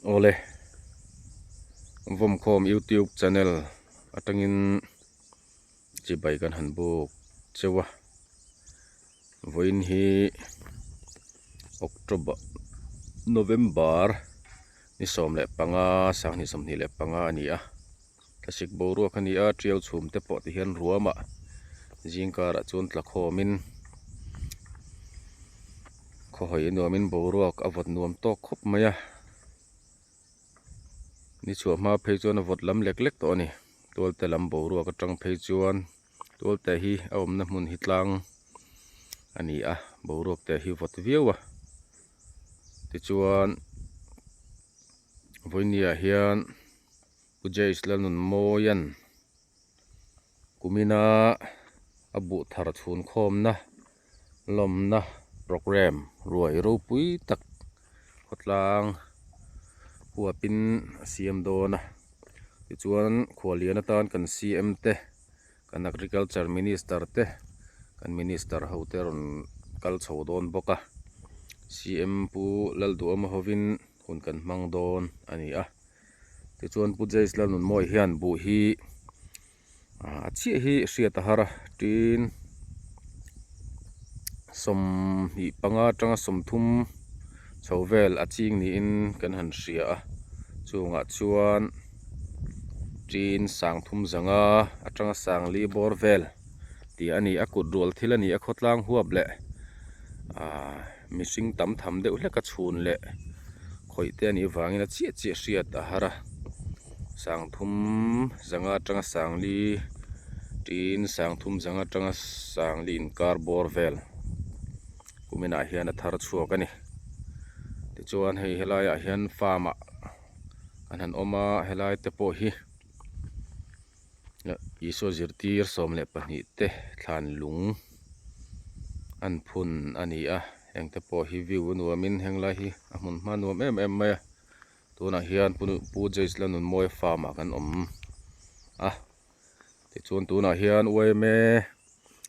Awle, Vawmkhawm YouTube channel atangin chibai kan han buk cheu a, vawiin hi October November ni 15 2025 a ni a, thlasik boruak a ni a, tiau chhum te pawh ti hian ruamah zingkarah chuan tla khawmin. Khawhawi nuamin boruak a vawt nuam tawk khawp mai a, ni chhuah hma phei chuan a vawt lam lek lek tawh a ni. Tualte lam boruak atang phei chuan tualte hi a awmna hmun hi tlang a ni a, boruak te hi vawt viau a. Tichuan vawinia hian Pu Jace Lalnunmawia'n Kumina a buh thar chhun khawmna lawmna programme ruai ropui tak khawtlang huapin a siam dawn a. Tichuan khuallian atan kan CM te, kan Agriculture Minister te, kan Minister ho te rawn kal chho dawn bawk a. CM Pu Lalduhawma hovin hun kan hmang dawn a ni a. Tichuan Pu Jace Lalnunmawi hian buh hi a chiah hi hriat a har a, tin 25 atanga 30 chho vel a ching niin kan han hria a, chungah chuan tin 35 atanga 40 bawr vel tih a ni a, kut rual thil a ni a, khawtlang huap leh ahh mihring tam tham deuh hlek a chhun leh khawih te a nih avangin a chiah chiah hriat a har a 35 atanga 40 tin 35 atanga 40 inkar bawr vel kuminah hian a thar chhuak a ni tichuan hei helaiah hian farm ah an han awm a helai te pawh hi. Isua zirtir 12 te thlan lung an phun a ni a, heng te pawh hi view a nuamin heng lai hi a hmun hma nuam em em mai a, tunah hian Pu Jace Lalnunmawia farm ah kan awm a, tichuan tunah hian yma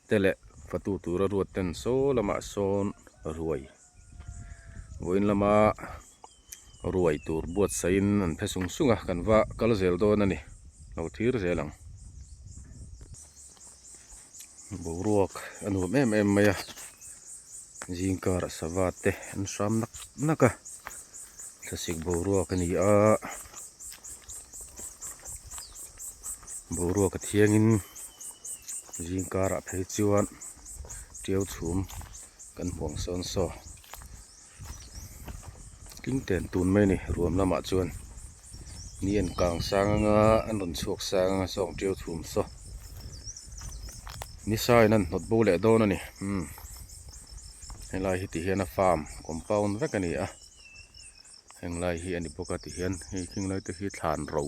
te leh fatu tura ruat ten saw lamah sawn ruai vawiin lama. Ruai tur buatsaihin an phe sung sung a, kan va kal zel dawn a ni, lo thlir zel ang. Boruak a nuam em em mai a, zingkarah sava te an hram nak nak a, thlasik boruak a ni a, boruak a thiangin zingkarah phei chuan tiau chhum kan huang sawn saw. Tling ten tun mai a ni ruam lamah chuan ni an kang sang anga an rawn chhuak sang anga sawng tiau chhum saw ni sa in an hnawt bo leh dawn a ni umm helai hi ti hian a farm compound vek a ni a henglai hi a ni bawk a ti hian hei khing lai te khi thlan ro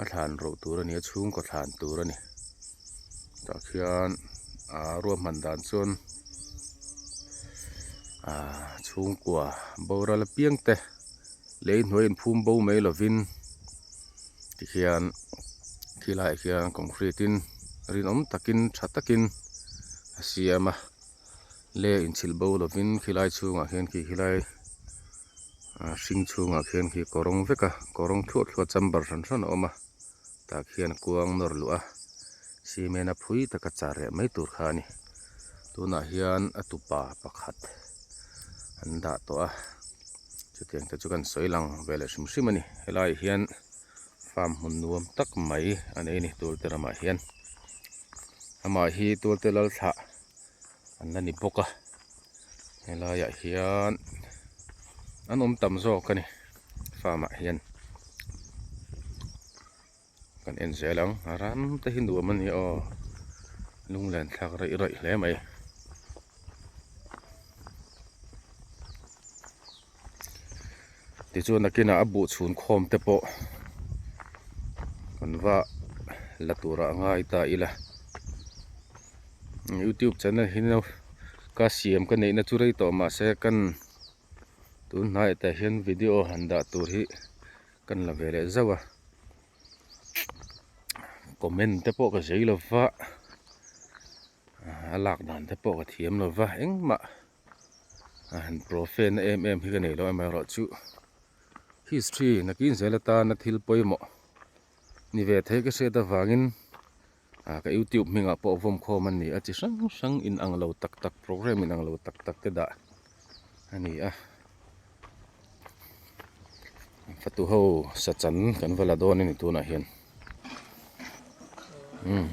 a thlan ro tur a ni a chhungkaw thlan tur a ni tah khian ah ruahman dan chuan ah chhungkua boral apiang te lei hnuai inphum bo mai lovin tikhian khilaiah khian concrete in rinawm takin tha takin a siam a le inchhilh bo lovin khilai chhungah khian khi khilai ah hring chhungah khian khi kawrawng vek a kawrawng thluah thluah chamber hran hran a awm a tah khian kuang nawr luh a cement a phui taka char reh mai tur kha a ni tunah hian a tupa pakhat an dah tawh a chutiang te chu kan sawi lang ve leh hrim hrim a ni helaiah hian farm hmun nuam tak mai a nei a ni tualte ramah hian amah hi tualte lal thlah an la ni bawk a helaiah hian an awm tam zawk a ni farm ah hian kan en zel ang a ram te hi nuam a ni aw lunglen thlak raih raih hle mai. Tichuan nakinah a buh chhun khawm te pawh kan va la turah a ngai ta ila youtube channel hi ka siam ka neihna chu rei tawh mahse kan tun hnaiah tah hian video han dah tur hi kan la ve leh zauh a comment te pawh ka zei lova a lak dan te pawh ka thiam lova engmah. A han profe na em em hi ka nei lo amaherawhchu History nakin zel atana thil pawimawh ni ve thei ka hriat avangin ah ka youtube hmingah pawh vawm khawm a ni a chi hrang hrang inang lo tak tak programme inang lo tak tak te dah a ni a fatu ho sachan kan va la dawn a ni tunah hian umm.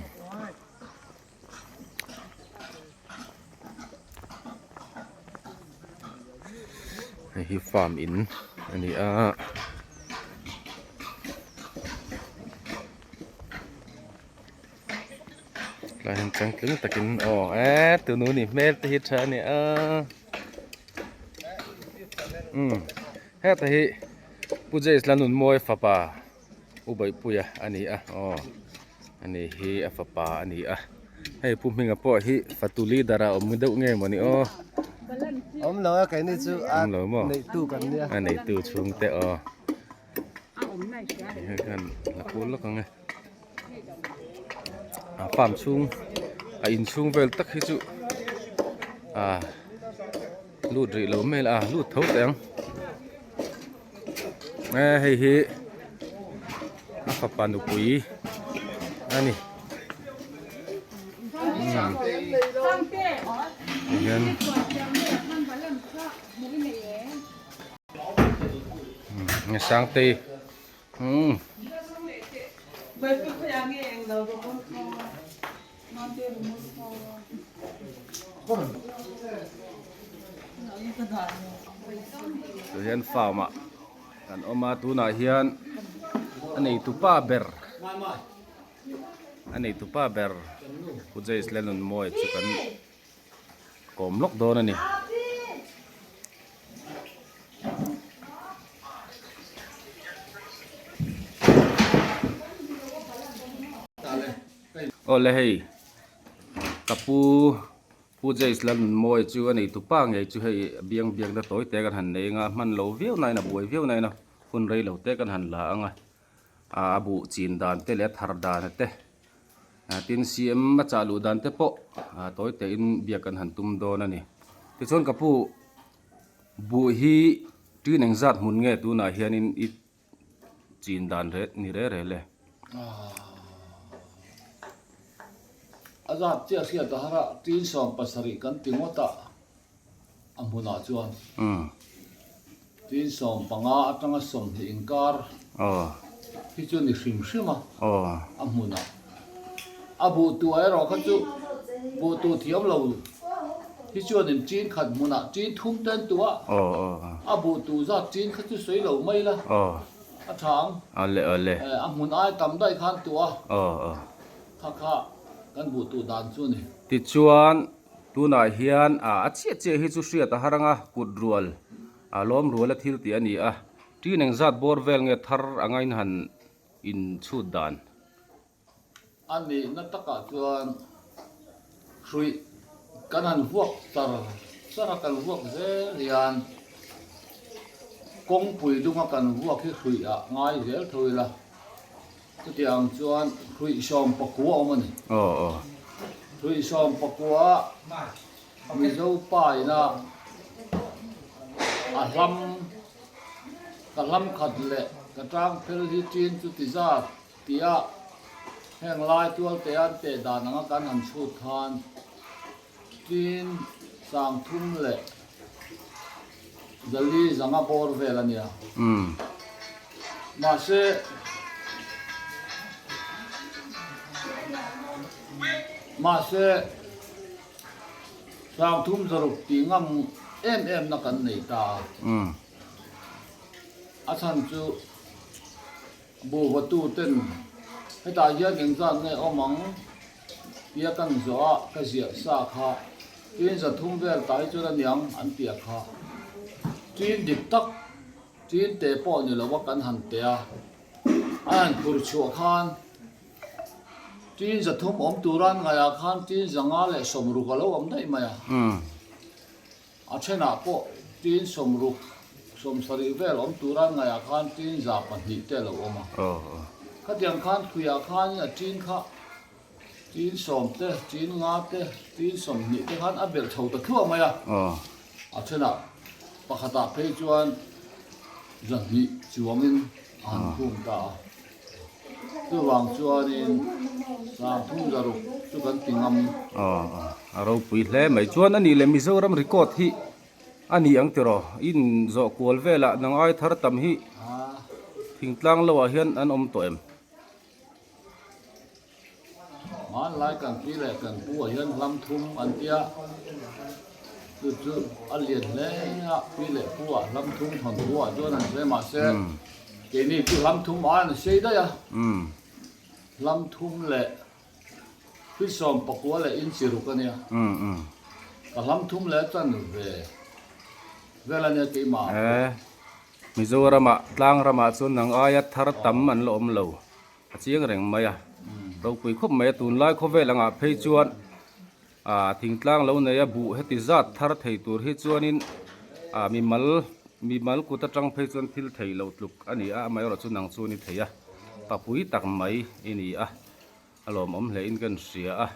Hei hi farm in a ni a tlai hian changtling takin aw e tunu nih hmel te hi tha a ni a umm heta hi Pu James Lalnunmawia fapa. U Baihpuia a ni a aw ani hi a fapa a ni a hei Pu Hminga pawh hi fatu leader a awm deuh nge mawni aw awm lo a keini chu a awm lo maw neihtu kan nia a neihtu chhungte aw hei khan la kual lawk ang e a farm chhung a inchhung vel tak hi chu ah lut rih lo mai a lut tho teh ang. E hei hi a fapa nupui a ni umm tihian umm Sangtei umm. Tah hian farm ah kan awm a tunah hian a neitu pa ber a neitu pa ber Pu James Lalnunmawia chu kan kawm lawk dawn a ni. Awle hei ka pu Pu James Lalnunmawia chu a neitu pa ngei chu hei biang biakna tawi te kan han nei anga hman lo viau nain a buai viau nain a hun rei lo te kan han la anga a buh chin dan te leh a thar dan te tin CM a chah luh dan te pawh tawi tein biak kan han tum dawn a ni. Tichuan ka pu buh hi tin engzat hmun nge tunah hianin i chin dan reh ni reh reh le. A zat chiah hriat a har a, tin 70 kan ti ngawt a, a hmunah chuan tin 15 atanga 20 inkar hi chu ni hrim hrim a, a hmunah. A buh tu erawh kha chu buh tu thiam lo hi chuanin tin khat hmunah tin thum ten tu a, a buh tu zat tin kha chu sawi lo mai la a tha ang. A hmun ai tam daih khan tu a, kha kha kan buh tu dan chu a ni. Tichuan tunah hian a chiah chiah hi chu hriat a har anga kut rual a lawm rual a thil tih a ni a, tin engzat bawr vel nge thar anga in han inchhut dan. A nihna takah chuan hruih kan han vuak char char a, kan vuak zel hian kawngpui dunga kan vuak hi hruih ah ngai zel tho ila, chutiang chuan hruih 19 a awm a ni. Hruih 19 Mizo pa ina a hlam ka hlam khat leh ka tang phel hi chin chu ti zat tia heng lai tual te an teh dan anga kan han chhut khan chin 30 leh 400 zanga bawr vel a nia. Mahse mahse 360 tih ngam em em na kan nei ta a. A chhan chu buhvatu ten hetah hian engzat nge awm ang tia kan zawh a ka ziah sa kha tin 300 vel tah hi chuan a niang an piah kha. Tin dik tak tin te pawh ni lo a kan han teh a, a han phur chhuah khan Tin 300 awm tura an ngaihah khan tin 560 a lo awm daih mai a. A thenah pawh tin 60, 70 vel awm tura an ngaihah khan tin 200 te a lo awm a. Khatiang khan khuiah khanin a tin kha tin 10 te, tin 5 te, tin 20 te khan a belh chho ta thluah mai a. A thenah pakhatah phei chuan. 200 chuangin a han khum ta a. Chuvang chuanin 30 600 chu kan ti ngam. Aw a ropui hle mai. Chuan a nih leh Mizoram record hi a ni ang tiraw? In zawh kual velah nang ai thar tam hi thingtlang lo ah hian an awm tawh em? Hmanlai kan pi leh kan pu ah hian hlam thum an tia, chu chu a lian hle a, pi leh pu ah hlam thum thawn thu ah chuan an sawi mahse keini chu hlam thum aiin a sei daih a, hlam thum leh hrisawm pakua leh inchi ruk a nia, ka hlam thum leh chan ve vel a nia keimah ah. Mizoramah tlang ramah chuan nang aia thar tam an la awm lo. A chiang reng mai a, ropui khawp mai a, tunlai khawvel angah phei chuan ah thingtlang lo nei a buh heti zat thar thei tur hi chuanin ah mimal mimal kut atang phei chuan thil thei lo tluk a ni a, amaherawh chu nang chu ni thei a, papui tak mai i ni a, a lawmawm hle in kan hria a.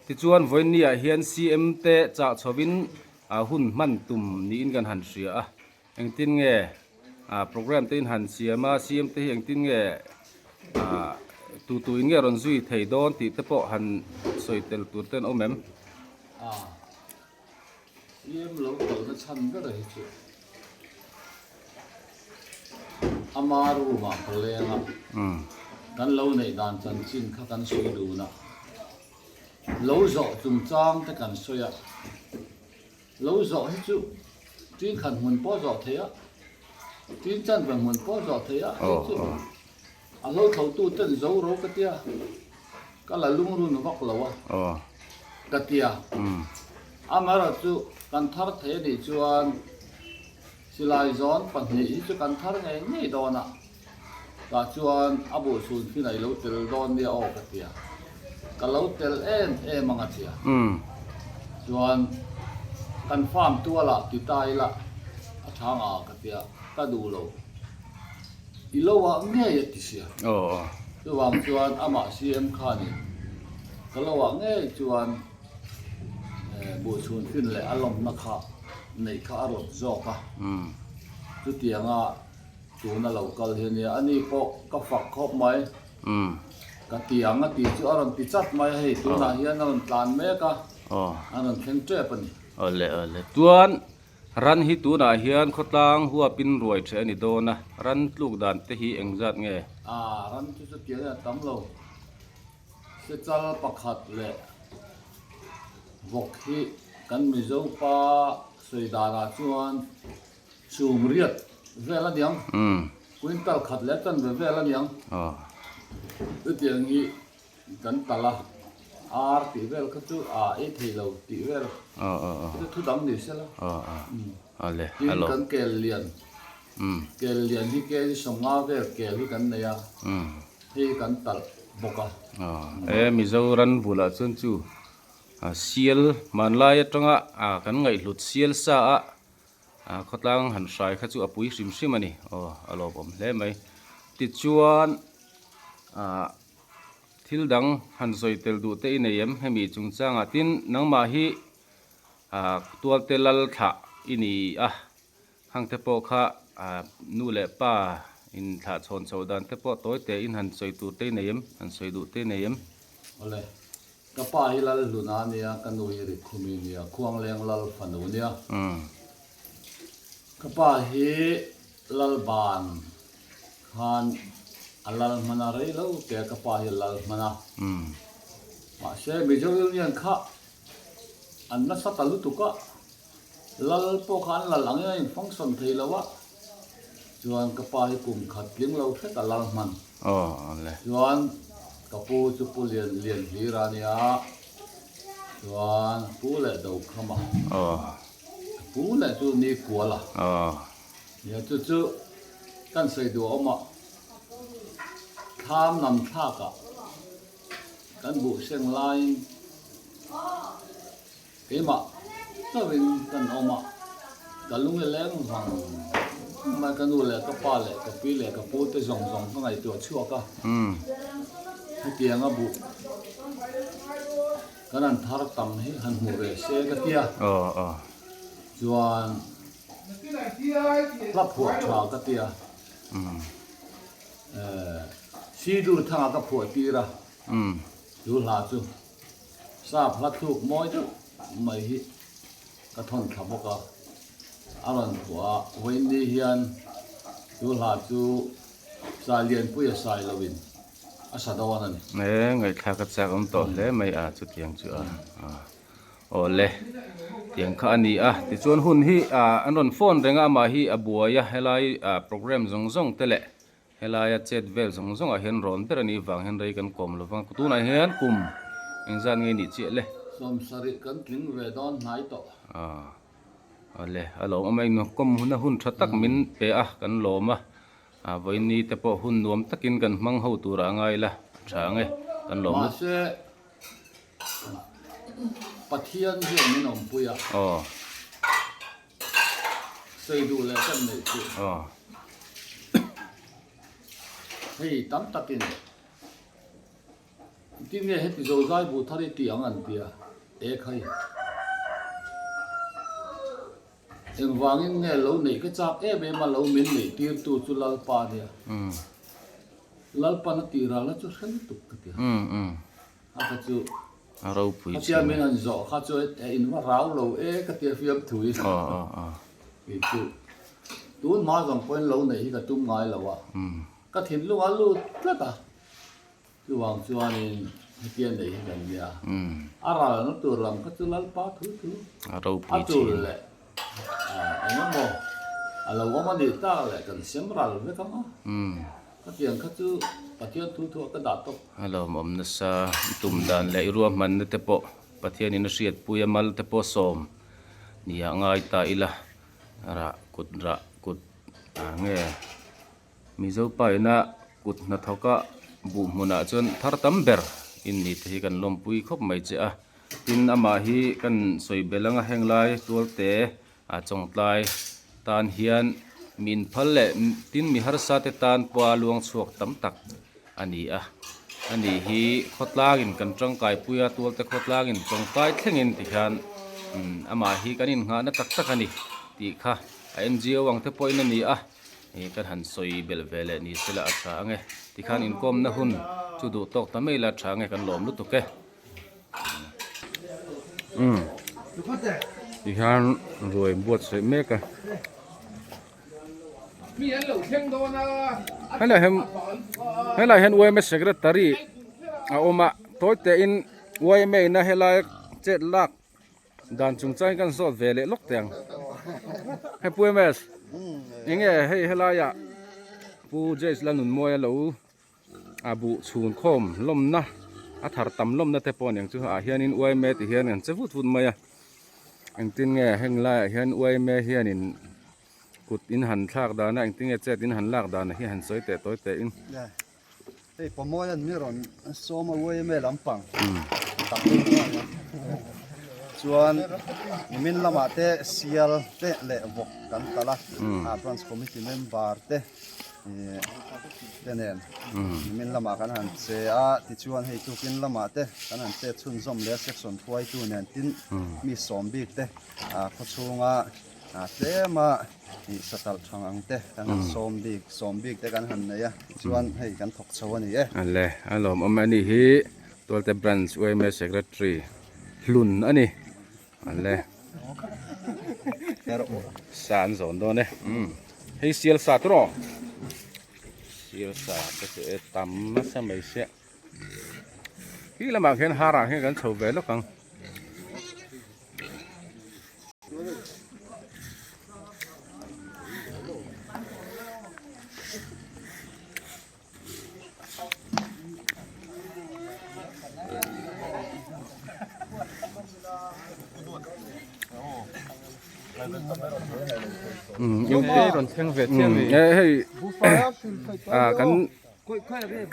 Tichuan vawiin ah hian CM te chah chhovin ah hun hman tum niin kan han hria a. Engtin nge ah program te in han siam a, CM te hi engtin nge ah tu tu in nge rawn zui thei dawn tih te pawh han sawi tel tur ten awm em? Ah CM lo kalna chhan ber hi chu ama room ah ka leng a, kan lo neih dan chanchin kha kan sawi dun a, lo zawh chungchang te kan sawi a. Lo zawh hi chu tin khat hmun pawh zawh thei a, tin chanve hmun pawh zawh thei a, hei chu a hlo thlo tu ten zo ro ka tia, ka la lungrun vak lo a ka tia. Amaherawh chu kan thar thei a nih chuan silai zawn pahnih hi chu kan thar ngei ngei dawn a, tah chuan a buhchhun fin a i lo tel dawn nia aw ka tia. Ka lo tel em em ang a tia. Chuan kan farm tualah ti ta ila a tha nga ka tia, ka duh lo. I lo ah ngei a ti sia. Chuvang chuan amah CM khanin ka lo ah ngei chuan buhchhun fin leh a lawmna kha neih kha a rawt zawk a. Chutianga tuna lo kal hi a nia. Ani pawh ka fak khawp mai. Ka ti ang a tih chu a rawn ti chat mai a, hei tunah hian a rawn tlan mek a, a rawn thleng tep a ni. Awle awle. Chuan ran hi tunah hian khawtlang huapin ruai ṭheh a ni dawn a, ran tluk dan te hi engzat nge? A, ran chu chutiang hian a tam lo. Sechal pakhat leh vawk hi kan Mizo pa sawi danah chuan Chhum riat vel a niang, quintal khat leh chanve vel a niang. Chutiang hi kan talh a, ar tih vel kha chu a ei thei lo tih vel chu thu dang ni se la. Tin kan kel lian, kel lian hi kg 50 vel kel hi kan nei a, hei kan talh bawk a. E Mizoram bulah chuan chu sial hmanlai atanga kan ngaihhlut sial sa a A khawtlang han hrai kha chu a pui hrim hrim a ni aw a lawmawm hle mai tichuan ah thil dang han sawi tel duh te i nei em hemi chungchangah tin nangmah hi ah tualte lal thlah i ni a hang te pawh kha ah nu leh pa in thlah chhawn chhoh dan te pawh tawi te in han sawi tur te i nei em han sawi duh te i nei em. Awle. Ka pa hi Lal Hluna a nia, ka nu hi Rikhumi a nia, Khuangleng Lal fanu a nia. Ka pa hi Lal Ban khan a lal hman a, rei lo te ka pa hi a lal hman a. Mahse Mizo Union kha an nasa ta lutuk a, Lal pawh kha an lal angin a in function thei lo a, chuan ka pa hi kum khat tling lo hret a lal hman. Chuan ka pu chu Pu Lian Lian Hlir a nia, chuan Pu leh Dokhama, ka pu leh chu Ni Kuala nia, chu chu kan sawi duh a awm a, thlam nam thlakah kan buh seng laiin Keimah chauhin kan awm a, ka lung i leng vang mai ka nu leh ka pa leh ka pi leh ka pu te zawng zawng ka ngaihtuah chhuak a, hetiang a buh kan han thar tam hi han hmu ve se ka ti a, chuan hla phuah tha ka ti a. Sidur thanga ka phuah tir a, chu hla chu sap hla thluk mawi deuh mai hi ka thawn thla bawk a, a rawn phuah a, vawiin hian chu hla chu Sailianpuia Sailoin a sa dawn a ni. E, ngaihthlak a chak awm tawh hle mai a, chutiang chu a, aw le, tiang kha a ni a, tichuan hun hi an rawn phone reng a, amah hi a buai a, helai programme zawng zawng te leh helaia chet vel zawng zawng ah hian rawn ber a nih vang hian rei kan kawm lo vang, tunah hian kum engzat nge nih chiah le? 70 kan tling ve dawn hnai tawh. Awle, a lawm awm a, inawkawm huna hun tha tak min pe a, kan lawm a. A vawiin te pawh hun nuam takin kan hmang ho turah a ngai la, a tha ang e, kan lawm lut. Mahse, Pathian hian min awmpui a. Aw. Sawi duh leh kan neih chu. Aw. Hei tam takin tinge heti zozai buh thar i tih ang an tia, e khai. Engvangin nge lo neih ka chak em em a lo min neih tirtu chu Lalpa a nia. Lalpan a tih ral na chu hre lutuk ka ti a. A kha chu A ropui kha tia min han zawh kha chu e in va rau lo e ka tia fiam thui. Kei chu tun hma zawng pawhin lo neih hi ka tum ngai lo a. Ka thinlung a lut tlat a. Chuvang chuanin hetia nei hi kan nia. A ralna tur lam kha chu Lalpa thu thu A ropui a tul thin. leh eng emaw a lo awm a nih tak leh kan sem ral vek ang a. Khatiang kha chu Pathian thu thu ah ka dah tawp. A lawmawm nasa i tum dan leh i ruahmanna te pawh Pathianin a hriatpui a mal te pawh sawm nia ngai ta ila rah kut rah kut ah nge. Mizo paina kut hnathawka buh hmunah chuan thar tam ber in ni te hi kan lawmpui khawp mai che a, tin amah hi kan sawi belh anga heng lai tualte a chawngtlai tan hian mi inphal leh tin mi harsa te tan pawha luang chhuak tam tak a ni a, ani hi khawtlangin kan tangkai pui a tualte khawtlangin tawngtai thlengin ti hian amah hi kan innghahna tak tak a ni tih kha a NGO ang te pawhin a ni a. Ih kan han sawi belh ve leh ni sela a tha ange tikhan inkawmna hun chu duh tawk ta mai la tha ange kan lawm lutuk e umm tikhan ruai buatsaih mek a helai hian helai hian yma secretary a awm a tawi te in yma in a helai chet lak Dan chungchang hi kan zawt ve leh lawk teh ang. Hei Pu MS, enge hei helaiah Pu Jace Lalnunmawia lo a buh chhun khawm lawmna a thar tam lawmna te pawh aniang chu ah hianin yma ti hian an che vut vut mai a. Engtin nge heng laiah hian yma hianin kut in han thlak dan a engtin nge chet in han lak dan a hi han sawi teh tawi teh in. Hei pawmawi an mi rawn sawm a uaim e lampang tak deuh nuai a chuan nimin lamah te sial te leh vawk kan kal a a branch committee member te ih te nen nimin lamah kan han che a tichuan hei tukin lamah te kan han chet chhunzawm leh a section hruaitu nen tin mi sawm bik te a khawchhunga A tlema ih satalh thang ang te kan han sawm bik sawm bik te kan han nei a tichuan hei kan thawk chho a ni e. Ale a lawmawm a nih hi Tualte Branch yma Secretary hlun a ni ale sa an zawn dawn e umm hei sial sa tur aw sial sa te chu e tam nasa mai sia khi lamah khian harah hian kan chho ve lawk ang. Hei kan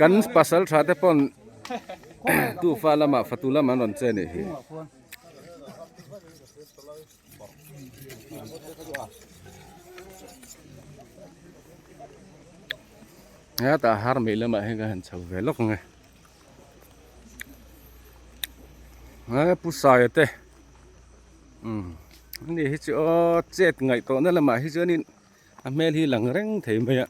kan pasal tha te pawn tufa lamah fatu lamah an rawn che anih hi. Hetah har mih lamah hian ka han chho ve lawk ang e he pu saia te umm ani hi chu aw chet ngaih tawhna lamah hi chuanin a hmel hi lang reng thei mai a.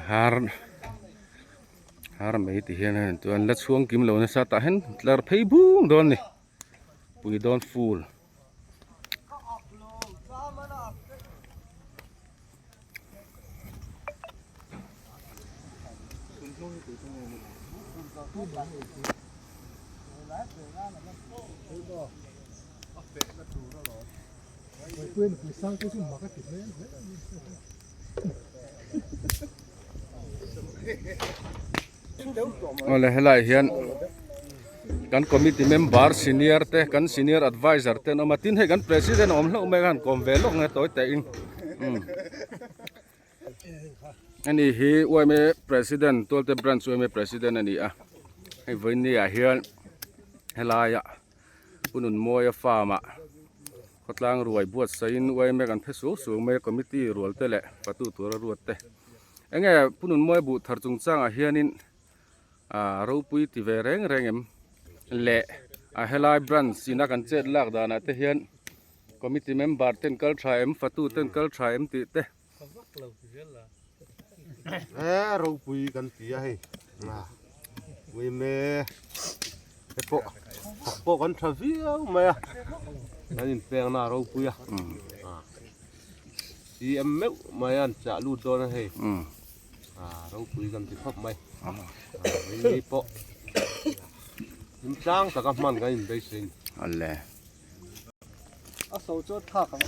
Har har mai ti hian a chuan la chhuang kim lo nasa tah hian tlar phei bung dawn a ni pui dawn full. Awle helai hian kan committee member senior te kan senior adviser te an awm a tin hei kan president a awm hlauh mai a han kawm ve lawk nge tawi teh in umm ani hi yma president tualte branch yma president a ni a hei vawiin ah hian helai ah Pu Nunmawia farm ah khawtlang ruai buatsaihin yma kan phe suau suau mai a committee rual te leh fatu tura ruat te enge Pu Nunmawia buh thar chungchangah hianin ah ropui ti ve reng reng em leh a helai branch ina kan chet lak danah te hian committee member ten kal tha em fatu ten kal tha em tih te. He ropui kan ti a hei uime te pawh thawk pawh kan tha viau mai a kan inpekna a ropui a CM meuh mai a an chah lut dawn a hei ropui kan ti khawp mai uime pawh hlimtlang taka hman kan inbeisei a ni. A so chu thlak ang.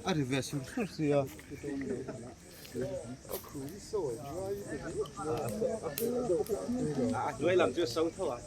A ri ve sur sur sia. A hnuai lam chu a so tho a.